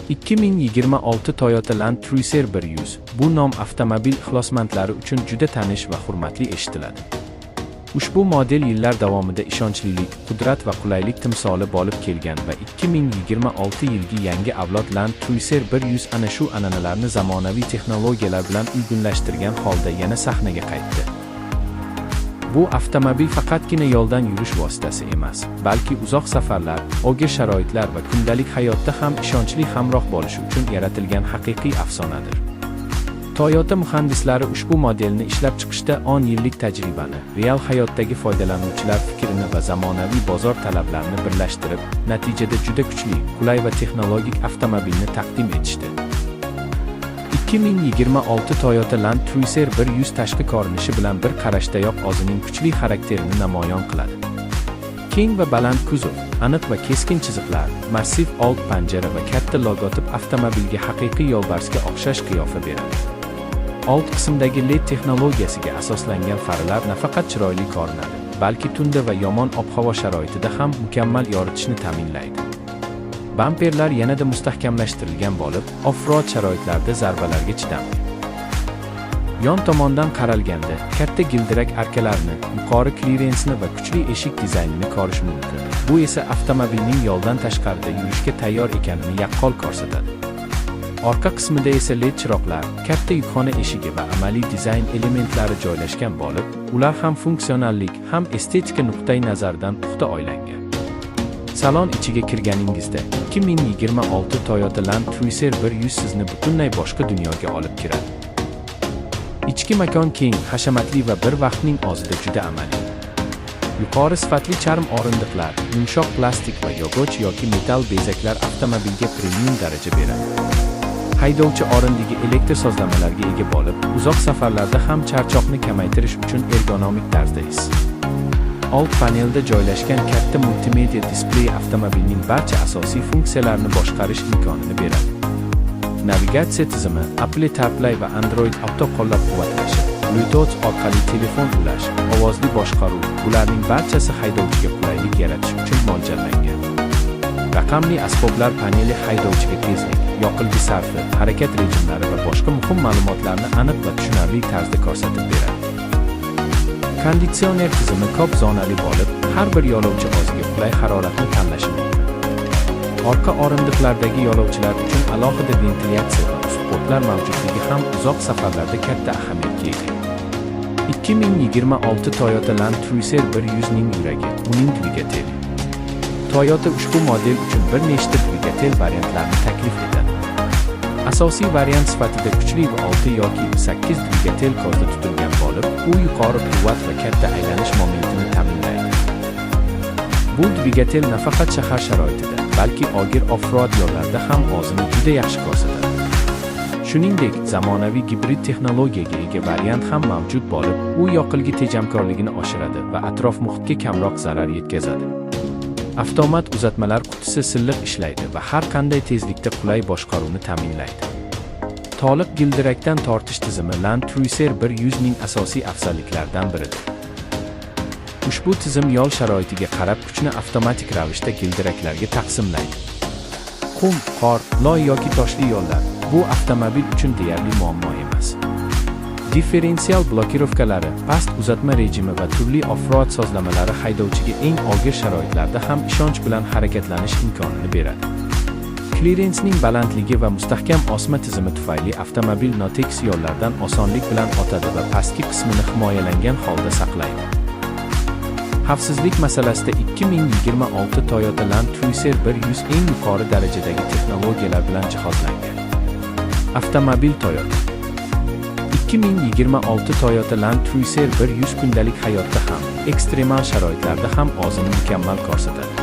2026 Toyota Land Cruiser 100 bu nom avtomobil ixlosmandlari uchun juda tanish va hurmatli eshitiladi. Ushbu model yillar davomida ishonchlilik, qudrat va qulaylik timsoli bo'lib kelgan va 2026 yilgi yangi avlod Land Cruiser 100 ana shu an'analarni zamonaviy texnologiyalar bilan uyg'unlashtirgan holda yana sahnaga qaytdi. Bu avtomobil faqatgina yo'ldan yurish vositasi emas, balki uzoq safarlar, og'ir sharoitlar va kundalik hayotda ham ishonchli hamroh bo'lishi uchun yaratilgan haqiqiy afsonadir. Toyota muhandislari ushbu modelni ishlab chiqishda 10 yillik tajribani, real hayotdagi foydalanuvchilar fikrini va zamonaviy bozor talablarini birlashtirib, natijada juda kuchli, qulay va texnologik avtomobilni taqdim etishdi. 2026 Toyota Land Cruiser 100 tashqi ko'rinishi bilan bir qarashdayoq o'zining kuchli xarakterini namoyon qiladi. Keng va baland kuzov, aniq va keskin chiziqlar, massiv old panjara va katta logotip avtomobilga haqiqiy yo'lbarsga o'xshash qiyofa beradi. Old qismdagi LED texnologiyasiga asoslangan faralar nafaqat chiroyli ko'rinadi, balki tunda va yomon ob-havo sharoitida ham mukammal yoritishni ta'minlaydi. Bamperlar yanada mustahkamlashtirilgan bo'lib, off-road sharoitlarida zarbalarga chidamli. Yon tomondan qaralganda katta gildirak arkalarni, yuqori klirensni va kuchli eshik dizaynini ko'rish mumkin. Bu esa avtomobilning yo'ldan tashqarida yurishga tayyor ekanini yaqqol ko'rsatadi. Orqa qismida esa LED chiroqlar, katta yukxona eshigi va amaliy dizayn elementlari joylashgan bo'lib, ular ham funksionallik, ham estetika nuqtai nazaridan puxta o'ylangan. Salon ichiga kirganingizda 2026 Toyota Land Cruiser 100 sizni butunlay boshqa dunyoga olib kiradi. Ichki makon keng, hashamatli va bir vaqtning o'zida juda amaliy. Yuqori sifatli charm o'rindiqlar, yumshoq plastik va yog'och yoki metall bezaklar avtomobilga premium daraja beradi. Haydovchi o'rindigi elektr sozlamalarga ega bo'lib, uzoq safarlarda ham charchoqni kamaytirish uchun ergonomik tarzda is. Old panelda joylashgan katta multimedia displey avtomobilning barcha asosiy funksiyalarini boshqarish imkonini beradi. Navigatsiya tizimi, Apple CarPlay va Android Auto qo'llab-quvvatlashi, Bluetooth orqali telefon ulash, ovozli boshqaruv, bularning barchasi haydovchiga qulaylik yaratish uchun mo'ljallangan. Raqamli asboblar paneli haydovchiga tezlik, yoqilg'i sarfi, harakat rejimlari va boshqa muhim ma'lumotlarni aniq va tushunarli tarzda ko'rsatib beradi. Konditsioner tizimi ko'p zonali bo'lib, har bir yo'lovchi o'ziga qulay haroratni tanlashi mumkin. Orqa o'rindiqlardagi yo'lovchilar uchun alohida ventilyatsiya va ustportlar mavjudligi ham uzoq safarlarda katta ahamiyatga ega. 2026 Toyota Land Cruiser 100 ning yuragi uning dvigateli. Toyota ushbu model uchun bir nechta dvigatel variantlarini taklif etadi. Asosiy variant sifatida kuchli V6 yoki V8 dvigatel ko'zda tutilgan bo'lib, u yuqori quvvat va katta aylanish momentini ta'minlaydi. Bu dvigatel nafaqat shahar sharoitida, balki og'ir off-road yo'llarda ham o'zini juda yaxshi ko'rsatadi. Shuningdek, zamonaviy gibrid texnologiyaga ega variant ham mavjud bo'lib, u yoqilg'i tejamkorligini oshiradi va atrof muhitga kamroq zarar yetkazadi. Avtomat uzatmalar qutisi silliq ishlaydi va har qanday tezlikda qulay boshqaruvni ta'minlaydi. To'liq gildirakdan tortish tizimi Land Cruiser 100 ning asosiy afzalliklaridan biridir. Ushbu tizim yo'l sharoitiga qarab kuchni avtomatik ravishda gildiraklarga taqsimlaydi. Qum, qor, loy yoki toshli yo'llar bu avtomobil uchun deyarli muammo emas. Differensial blokirovkalari, past uzatma rejimi va turli off-road sozlamalari haydovchiga eng og'ir sharoitlarda ham ishonch bilan harakatlanish imkonini beradi. Klirensning balandligi va mustahkam osma tizimi tufayli avtomobil notekis yo'llardan osonlik bilan o'tadi va pastki qismini himoyalangan holda saqlaydi. Xavfsizlik masalasida 2026 Toyota Land Cruiser 100 eng yuqori darajadagi texnologiyalar bilan jihozlangan. Avtomobil Toyota 2026 Toyota Land Cruiser 100 kundalik hayotda ham, ekstremal sharoitlarda ham o'zini mukammal ko'rsatadi.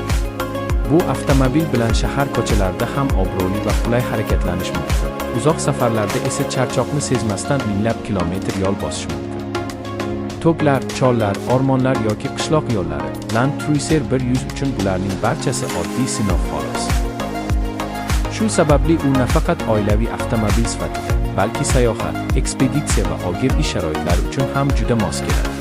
Bu avtomobil bilan shahar ko'chalarida ham obro'li va qulay harakatlanish mumkin. Uzoq safarlarda esa charchoqni sezmasdan minglab kilometr yo'l bosish mumkin. Tog'lar, chollar, o'rmonlar yoki qishloq yo'llari, Land Cruiser 100 uchun bularning barchasi oddiy sinov xolos. Shu sababli u nafaqat oilaviy avtomobil sifatida, balki sayohat, ekspeditsiya va og'ir ish sharoitlari uchun ham juda mos keladi.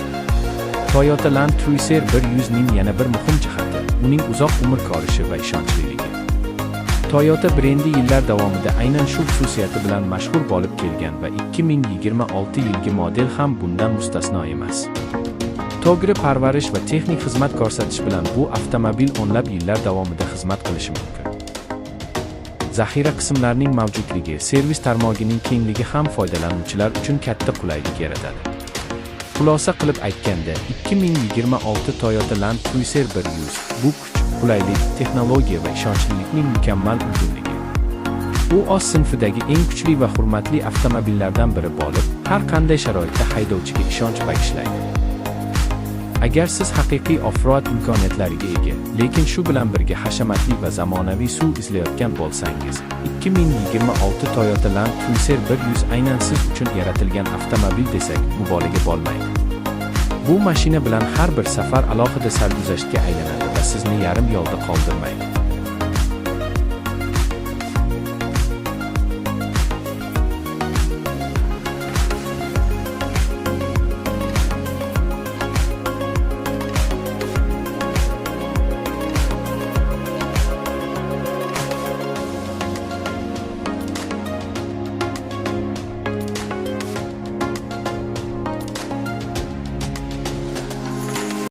Toyota Land Cruiser 100 ning yana bir muhim jihati uning uzoq umr ko'rishi va ishonchliligi. Toyota brendi yillar davomida aynan shu xususiyati bilan mashhur bo'lib kelgan va 2026 yilgi model ham bundan mustasno emas. To'g'ri parvarish va texnik xizmat ko'rsatish bilan bu avtomobil o'nlab yillar davomida xizmat qilishi mumkin. Zaxira qismlarining mavjudligi, servis tarmog'ining kengligi ham foydalanuvchilar uchun katta qulaylik yaratadi. Xulosa qilib aytganda, 2026 Toyota Land Cruiser 100 bu kuch, qulaylik, texnologiya va ishonchlilikning mukammal uyg'unligi. U o'z sinfidagi eng kuchli va hurmatli avtomobillardan biri bo'lib, har qanday sharoitda haydovchiga ishonch bag'ishlaydi. Agar siz haqiqiy off-road imkoniyatlariga ega, lekin shu bilan birga hashamatli va zamonaviy SUV izlayotgan bo'lsangiz, 2026 Toyota Land Cruiser 100 aynan siz uchun yaratilgan avtomobil desak, mubolag'a bo'lmaydi. Bu mashina bilan har bir safar alohida sarguzashtga aylanadi va sizni yarim yo'lda qoldirmaydi.